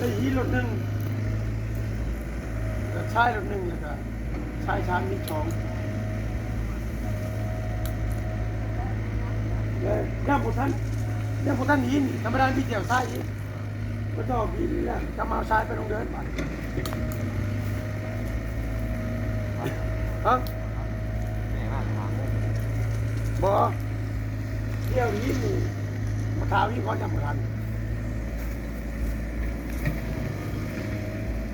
ໄດ້ຫີນລົດໜຶ່ງ ແລ້ວຊາຍລົດໜຶ່ງ ແລ້ວກະຊາຍສາມຫີນສອງ ແລ້ວຍັງບໍ່ທັນ ຍັງບໍ່ທັນຫີນ ທຳມະດາມີແຕ່ຊາຍອີກ ບໍ່ຕ້ອງຫີນແລ້ວ ຈະມາເອົາຊາຍໄປລົງເດີນບາດ ຮະ ບໍ່ ດຽວຫີນນີ້ ມາຖາມຫີນກ່ອນ ຍັງບໍ່ທັນ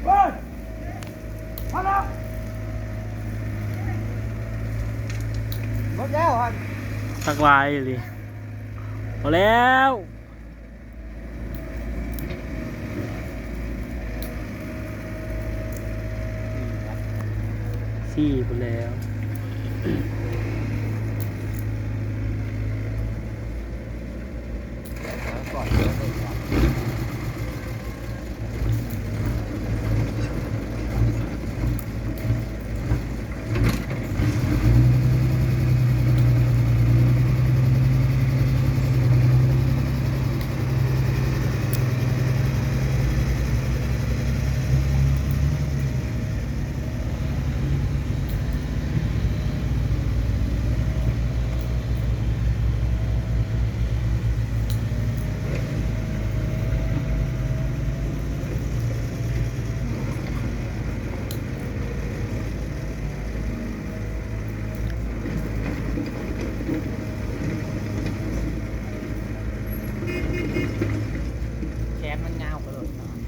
ເຮີ້ຍ ມາແລ້ວ ໝົດແລ້ວຫັ້ນ ຄັກຫຼາຍອີ່ຫຼີ ພໍແລ້ວ ສີ່ພຸ້ນແລ້ວ. ແຂນມັນຍາວກວ່າລົດເນາະ.